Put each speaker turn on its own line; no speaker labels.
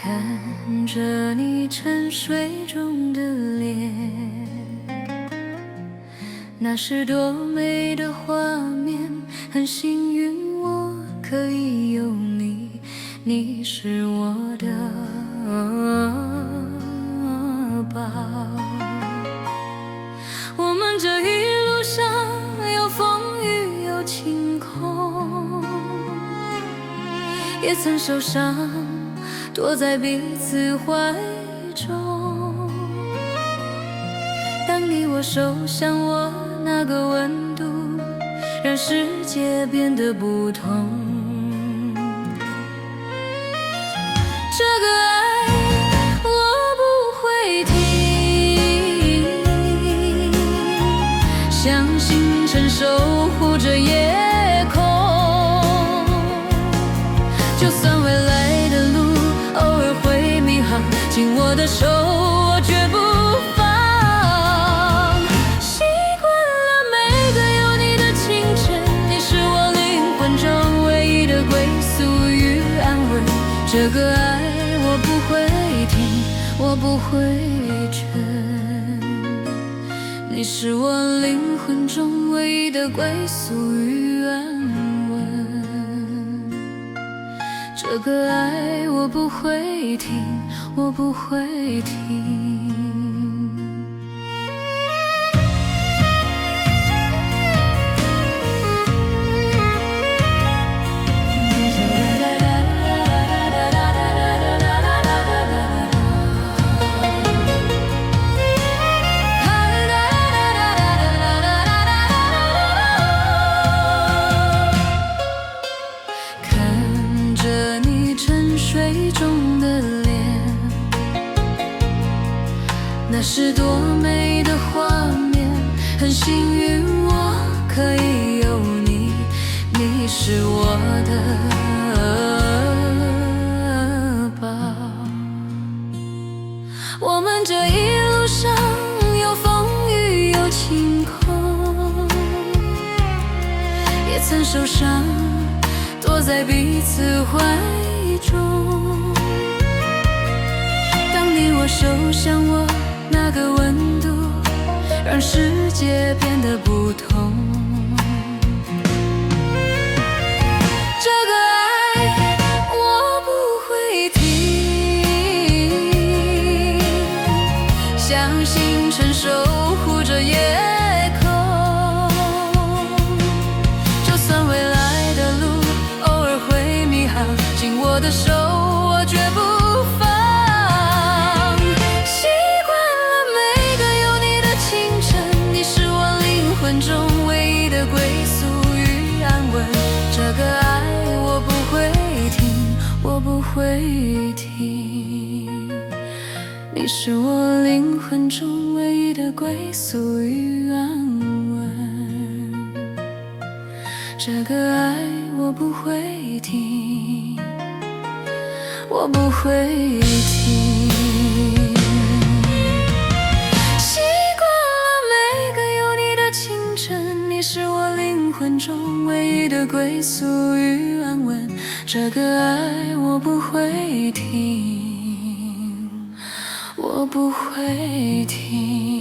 看著你沉睡中的臉，那是多美的畫面。很幸運我可以有你，你是我的寶。我們這一路上有風雨有晴空，也曾受傷，躲在彼此懷中。當你我手相握，那個溫度讓世界變得不同。這個愛我不會停，像星辰守護著夜空。就算未來的路偶爾會迷航，緊握的手我絕不放。習慣了每個有你的清晨，你是我靈魂中唯一的歸宿與安穩。這個愛我不會停，我不會倦。你是我靈魂中唯一的歸宿與安穩。這個愛我不會停，我不會停。看著你沉睡中的臉，那是多美的畫面。很幸運我可以有你，你是我的寶。我們這一路上有風雨有晴空，也曾受傷，躲在彼此懷中。當你我手相握，那個溫度讓世界變得不同。這個愛我不會停，像星辰守護著夜空。就算未來的路偶爾會迷航，緊握的手我絕不放。習慣了每個有你的清晨，你是我靈魂中唯一的歸宿與安穩。這個愛我不會停，我不會停。你是我靈魂中唯一的歸宿與安穩。這個愛我不會停，我不會停。習慣了每個有你的清晨，你是我靈魂中唯一的歸宿與安穩。這個愛我不會停，我不會停。